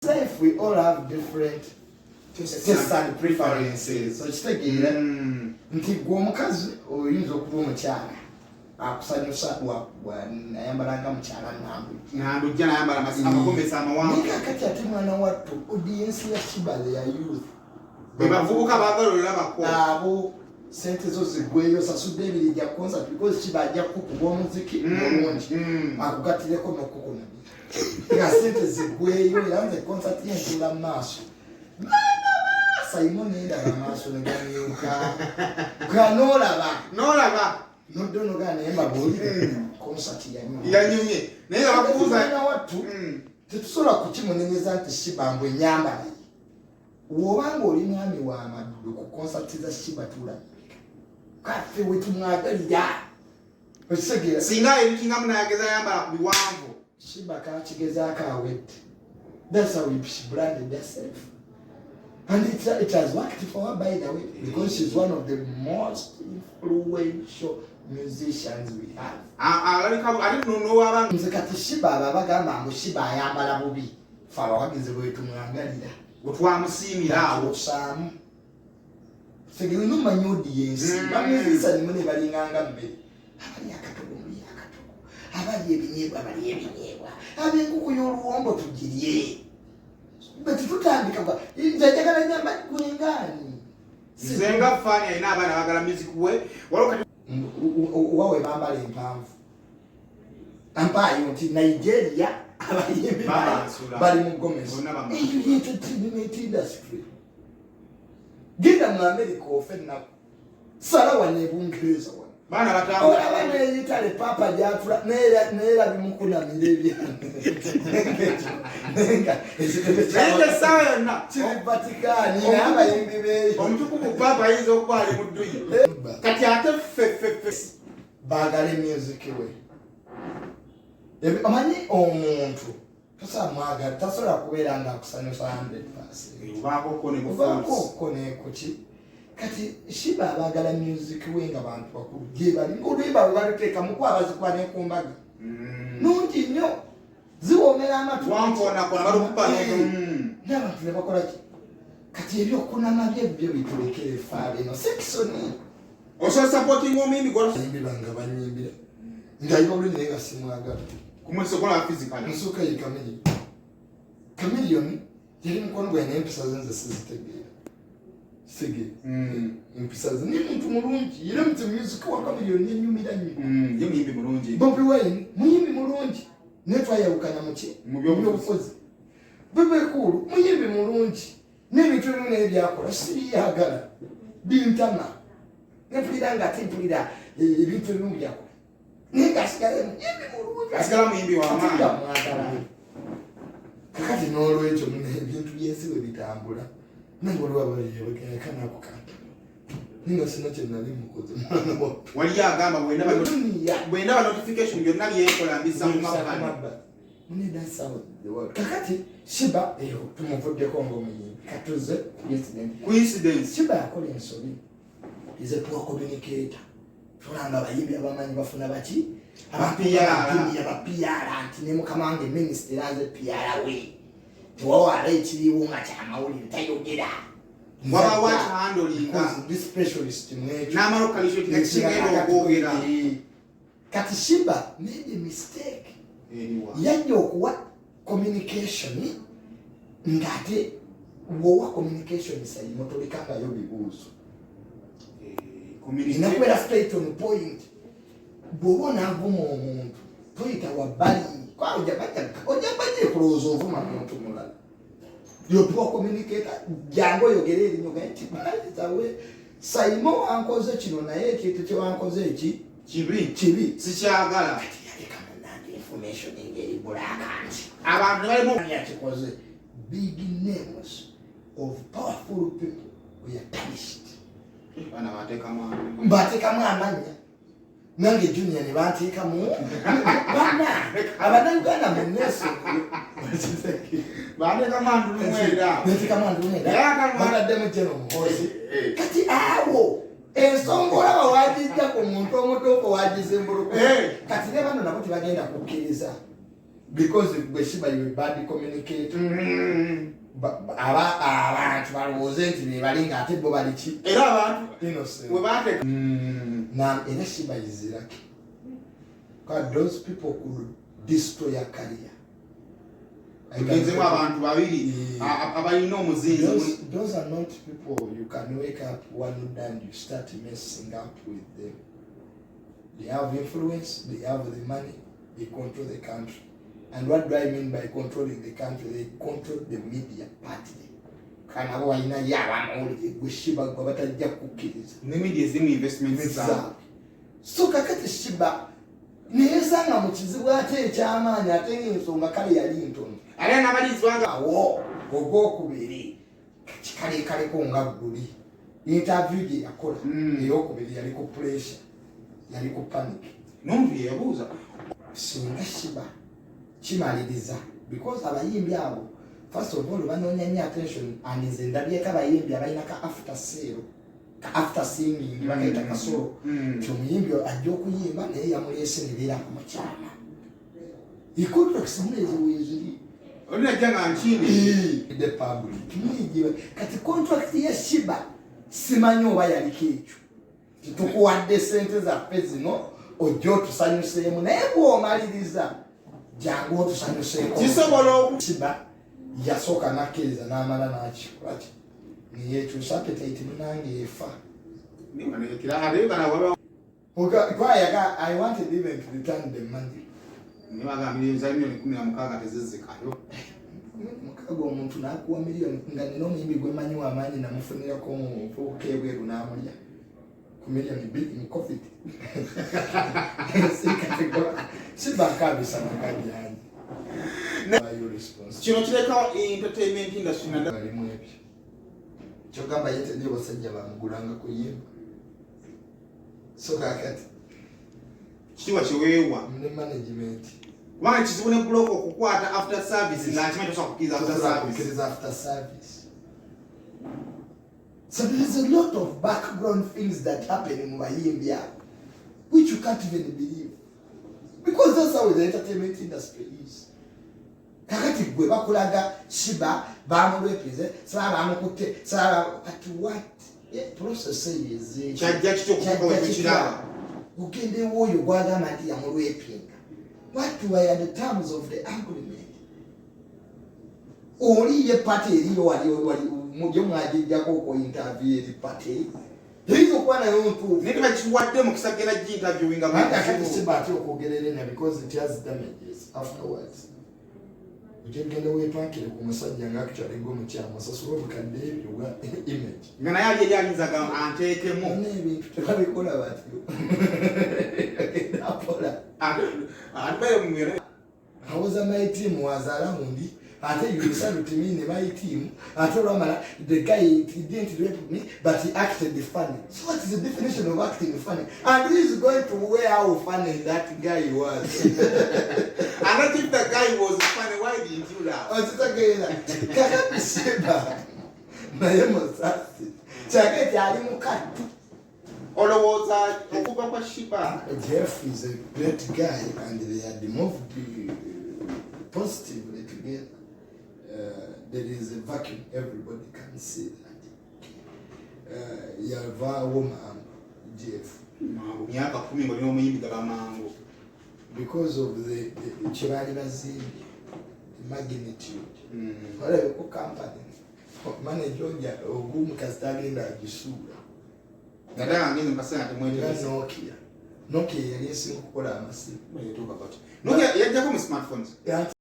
Life we all have different tastes and preferences. So kitegeera nti gwe omukazi oyinza okuba omukyala akusanyusa nayambalanga mukyala nandu jja nayambala amagombesa amawanvu kati ate mwana wattu audience ya Sheebah ya youth bebavubuka bagalolera bako abo sente zo zigweyo sasudde ebiri ja concert because Sheebah ajja kukuba omuziki omulungi akugatireko n'okukuna ya sente zigweyo yanze concert yentula maaso Simon enda maaso neganyuka kanolaba nodono gane emba boli concert yanyumye naye bakubuza na watu tetusola kukimuneneza nti Sheebah mbwe nyamba wobanga oli mwami wa madudu ku concert za Sheebah tula kafe wetu mwagalira osegera singa ebikinga munayageza yambala ku biwanvu Sheebah kachigezaka awet. That's how she branded herself. And it has worked for her, by the way, because she's one of the most influential musicians we have. I didn't know about Mzekati Sheebah babagamba ngo Sheebah yambala bubi. Faba wagize bwetu mwangalira. Otwamusimira awo samu. Segeri no manyodi yensi. Bamuzisa ni mune balinganga mbere. Abali akatogo muri akatogo. Abali ebinyebwa abali ebinyebwa. Abenguku y'oluwombo tugirye. Bati tutandika kwa njagala nyamba kwengani. Nzenga fani alina abaana bagala music we waloka wawe bambala empanvu. Ampayo nti Nigeria abayimbi bali mu Gomez. Eyo entertainment industry. Genda mu America ofenna sala wane bungereza wane. Bana batamba bane yitale papa jafura nera bimukuna mirebi. Nenge sawa na Vatikani abayimbi be. Omutukuvu papa yizo okwali mudduyi. Kati ate fe bagale music we. Amanyi omuntu tosa mwaga tasola kubeera nga akusanyusa 100%. Ubako kone kuki kati Sheebah bagala music we nga bantu bakulu je bali ngolwimba baluteka mukwabazi kwa ne kumbaga nungi nnyo ziwomera amatu wankona kona balukupa n'abantu ne bakola ki kati ebyokunama byo bitulekere faabe no seksoni also supporting omimi gwa yimbanga banyimbira ndayo olunye nga simwaga kumweso kola physical nsuka yikamili kamilioni yali mukono gwa n'empisa zenze sizitegeera sege empisa ni muntu mulungi yile mtu music wa kamilioni nyumira nyi yimbi mulungi Bobi Wine muyimbi mulungi netwa yawukanya muki mu byobufuzi bebe kulu muyimbi mulungi n'ebintu bino ebyakola siri yagala bintama nepulira timpulira ebintu bino byakola ningasigale muyimbi mulungi asigala muyimbi wa amaanyi kakati n'olwekyo ebintu byesiwe bitambula nangolo wabayebekana kana kukanta ninga sina chenali mukoze wali agamba bwenda notification byonna byekola mbisa mu mapani mune that's how the world kakati Sheebah eyo tumuvudde kongo muyimbi katuze coincidence Sheebah yakola ensobi is a poor communicator tulanga abayimbi abamanyi bafuna baki abapiyara anti ne mukamange minister aze piyara we tuwawala ekiriwo nga kyamawulire tayogera waba watch handlinga this specialist mwecho n'amalokalisho kigenda okwogera kati Sheebah made a mistake yajja okuwa communication ngate wowa communication sayimo tolekangayo bibuuzo inakwera straight on point bwobona avuma omuntu toyita wabbali ojabajje kulowooza ovuma muntu mulala yopuwa communicator jangu oyogera erinyoga nti baitawe sayimo wankoze kino naye ekintu kyewankoze eki kibi sikyagala yalekamunandi information engeri bulakanti abantu balimu yakikoze big names of powerful people were punished bana batekamu amanya nange junior ne bateekamu bana abannayuganda munneso bataddemu jeno muhozi kati awo ensongola bawagijja ku muntu omutuufu wagizimbuluku kati ne bano nabo tebagenda kukkiriza because Sheebah you a bad communicator. Abantu balowooza nti be bali ng'ate bo bali ki era abantu innocent we baate na era Sheebah is lucky because those people could destroy your career. Tugenzemu abantu babiri abalina omuzinzi. Those are not people you can wake up one day and you start messing up with them. They have influence, they have the money, they control the country. And what do I mean by controlling the country? They control the media party. Kana waina yaba muri Sheebah kwa batajja kukkiriza. Ne media zimu investments za. So kakati Sheebah niyesanga mu kizibu ate ekyamaanyi ate ng'ensonga kale yali ntono. Ali n'abalizwanga awo ogwokubiri kalekaleko nga gguli. Interview gye yakola eyokubiri yali ku pressure, yali ku panic. N'omuntu ye yabuuza singa Sheebah kimaliriza because abayimbi abo first of all banoonya nnyo attention and nze ndabyeko abayimbi abalina ka after singing bakaita kasolo nti omuyimbi ajja okuyimba naye yamuleese nebeera ku mukyama icontractsimulezeweziri olinajjanga nkindi the public mwijiwe kati contract ya Sheebah simanyi oba yaliko ekyo titukuwadde sente zaffe zino ojja otusanyuseemu naye bw'omaliriza jangu otusanyuseeko kisobola Sheebah yasooka nakkiriza n'amala n'akikola ki neyekyusa appetite munange efa I wanted even to return the money. Mukago omuntu n'akuwa miliyoni nga nina omuyimbi gwe manyi w'amaanyi namufunirako omuvubuka ebweru n'amulya ku miliyoni bbiri mu covid. Sheebah nkabisa makadi yange. kino kireka entertainment industry nalimu ebyo kyogamba yetedde basajja bamugulanga kuyimba so kakati kikiwa kiweewa ne management kubanga kizibu ne block okukwata after service ng'akimanyi tosobola kukkiriza after service. So there's a lot of background things that happen in bayimbi which you can't even believe because that's how the entertainment industry is. Kakati gwe bakulaga Sheebah bamulwepize saba bamukutte saba at what process is kyajja kitokukiraba ugende woyo gwagamba nti yamulwepinga what were the terms of the agreement oli ye party eriyo wali mujjo mwajijjako ko interview eri party hizo kwa nayo ntuufu niti bakiwadde mu kisagera interviewing kakati Sheebah ate okwogerera because it has damages afterwards. Ugenda weetwakire ku musajja nga actually ng'omukyama sasula obukadde ebyo bwa image nga naye ali eryayinzaga anteekemu n'ebintu tebabikola batyo apola I was my team was around ate you decided to me in my team ate olwamala the guy he didn't rape me but he acted funny. So what is the definition of acting funny? And he is going to wear how funny that guy was. And not if the guy was funny, why didn't you laugh? Kakati Sheebah naye musasi kyageti ali mukattu olowooza okuva kwa Sheebah. Jeff is a great guy and they had moved positively together. There is a vacuum, everybody can see that. Yava woman Jeff myaka 10 ng'olina omuyimbi gabamangu because of the kyebali bazimbi the magnitude olabeko company manager oja ogumu kasitagenda agisuula naddala ngenze mukasera temwetegese Nokia yali esinga okukola amasimu Nokia yajjako mu smartphones